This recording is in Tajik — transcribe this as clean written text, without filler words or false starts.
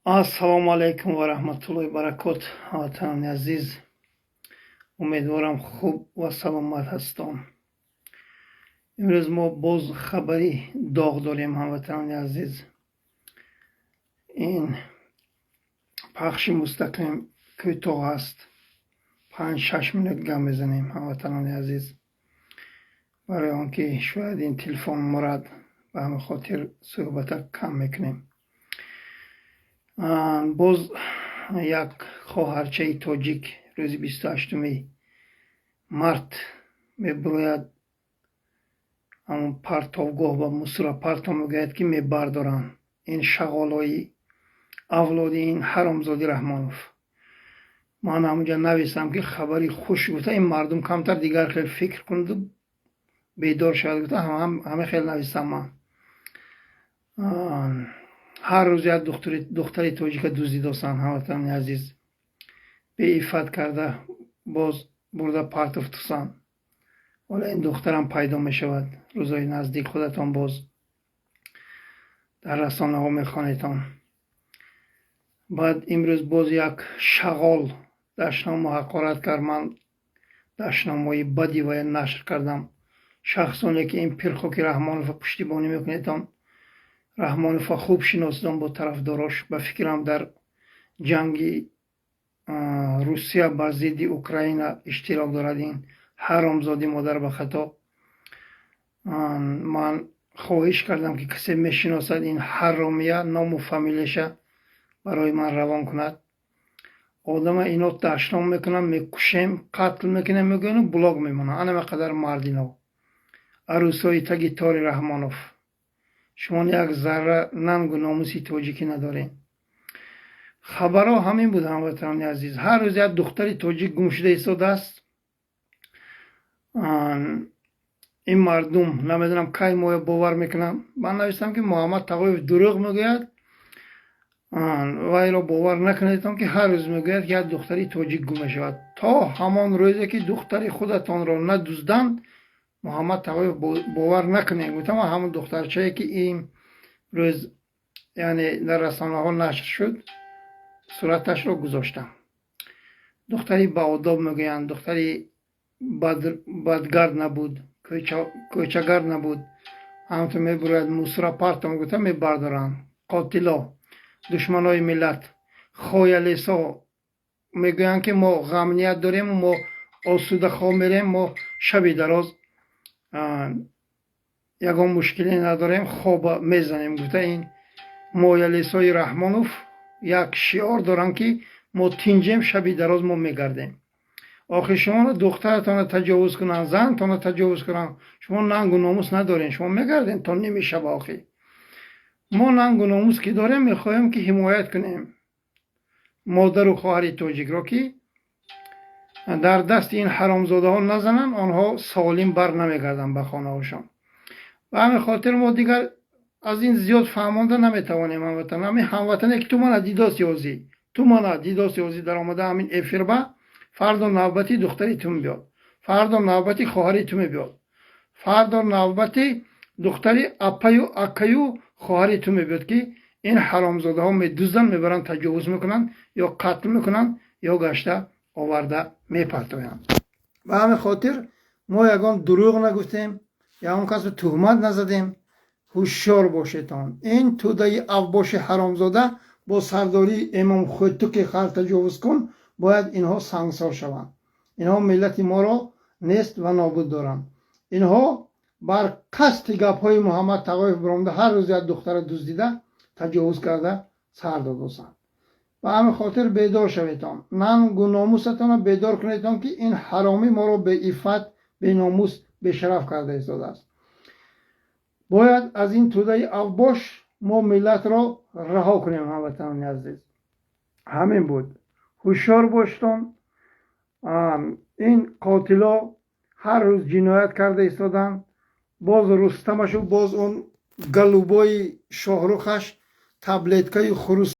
Ассалому алайкум ва раҳматуллоҳи баракот, ҳамватанони азиз. Умедворам, хуб ва саломат ҳастон. Имрӯз мо боз хабари доғ дорем, ҳамватанони азиз. Ин пахши мустақим кӯтоҳ аст, 5-6 минут гап мезанем, ҳамватанони азиз, барои он ки шояд ин телефон мурад, ба ҳамин хотир суҳбата кам мекунем. Боз як хоҳарчаи тоҷик рӯзи 28-уми март мебурояд ҳамон партовгоҳ ба мусора партов, мегӯяд, ки мебардоранд ин шағолои авлоди ин ҳаромзоди Раҳмонов. Ман ҳамунҷа нависам, ки хабари хуш гуфта, ин мардум камтар дигар хел фикр кунаду бедор шавад гуфта, ҳама хел нависам. Ман ҳар рӯз як духтари тоҷика дуздидосанд, ҳамватанони азиз, беиффат карда, боз бурда партофтусанд. Ҳола ин духтарам пайдо мешавад рӯзҳои наздик, худатон боз дар расонаҳо мехонедон. Баъд имрӯз боз як шағол дашному ҳақорат кард. Ман дашномҳои бади вая нашр кардам. Шахсоне, ки ин пирхоки Раҳмонова пуштибонӣ мекунедон, Раҳмонова хуб шиносидон бо тарафдорош. Ба фикрам, дар ҷанги Русия бар зидди Украина иштирок дорад ин ҳаромзоди модар ба хато. Ман хоҳиш кардам, ки касе мешиносад ин ҳаромия, ному фамилияша барои ман равон кунад. Одама ино дашном мекунанд, мекушем, қатл мекунем мегӯяну блок мемонанд. Анама қадар мардино, арӯсҳои таги тори Раҳмонов, шумо як зарра нангу номуси тоҷикӣ надорем. Хабарҳо ҳамин буд, ҳамватанони азиз. Ҳар рӯз як духтари тоҷик гум шуда истодааст. Ин мардум намедонам, кай моя бовар мекунанд. Ман навистам, ки Муҳаммад Тағоев дурӯғ мегӯяд, вайро бовар накунедтон, ки ҳар рӯз мегӯяд, ки як духтари тоҷик гум мешавад. То ҳамон рӯзе, ки духтари худатонро надузданд, Муҳаммад Тағоев бовар накунед, гуфтам. Ҳамон духтарчае, ки ин рӯз, яъне, дар расонаҳо нашр шуд, сураташро гузоштам. Духтари баодоб мегӯянд, духтари бадгард набуд, кӯчагард набуд. Ҳамту мебурояд, мусора партом гуфта, мебардоранд. Қотило, душманои миллат, хоялесо мегӯянд, ки мо ғамният дорем, мо осуда хоб мерем, мо шаби дароз ягон мушкиле надорем, хоба мезанем гуфта. Ин моялесои Раҳмонов як шиор доранд, ки мо тинҷем, шаби дароз мо мегардем. Охир шуморо духтаратонро таҷовуз кунанд, зантонро таҷовуз кунанд, шумо нангу номус надорем, шумо мегардем то ними шаб. Охир мо нангу номус ки дорем, мехоҳем, ки ҳимоят кунем модару хоҳари тоҷикро, ки дар дасти ин ҳаромзодаҳо назананд, онҳо солим бар намегарданд ба хонаҳошон. Ба ҳамин хотир мо дигар аз ин зиёд фаҳмонда наметавонем, ҳамватан. Ҳамин ҳамватане, ки ту мана дидоси ҳозӣ, ту мана дидоси ҳозӣ даромада ҳамин эфирба, фардо навбати духтари ту мебиёд, фардо навбати хоҳари ту мебиёд, фардо навбати духтари апаю акаю хоҳари ту мебиёд, ки ин ҳаромзодаҳо медузданд, мебаранд, таҷовуз мекунанд ё қатл мекунанд, ё гашта оварда мепартоянд. Ба ҳамин хотир мо ягон дурӯғ нагуфтем, ягон касро туҳмат назадем. Ҳушёр бошедон. Ин тӯдаи авбоши ҳаромзода бо сардории Эмом Хӯтуки хартаҷовузкун бояд инҳо сангсор шаванд. Инҳо миллати моро нест ва нобуд доранд. Инҳо бар қасди гапҳои Муҳаммад Тағоев биромада, ҳар рӯз як духтара дуздида, таҷовуз карда, сар додосанд. Ба ҳамин хотир бедор шаведон, нангу номусатонро бедор кунедон, ки ин ҳаромӣ моро беиффат, беномус, бешараф карда истодааст. Бояд аз ин тӯдаи авбош мо миллатро раҳо кунем. Ҳамватанони азиз, ҳамин буд. Ҳушёр боштон. Ин қотило ҳар рӯз ҷиноят карда истоданд. Боз Рустамашу, боз он голубои Шоҳрухаш таблеткаи хурус.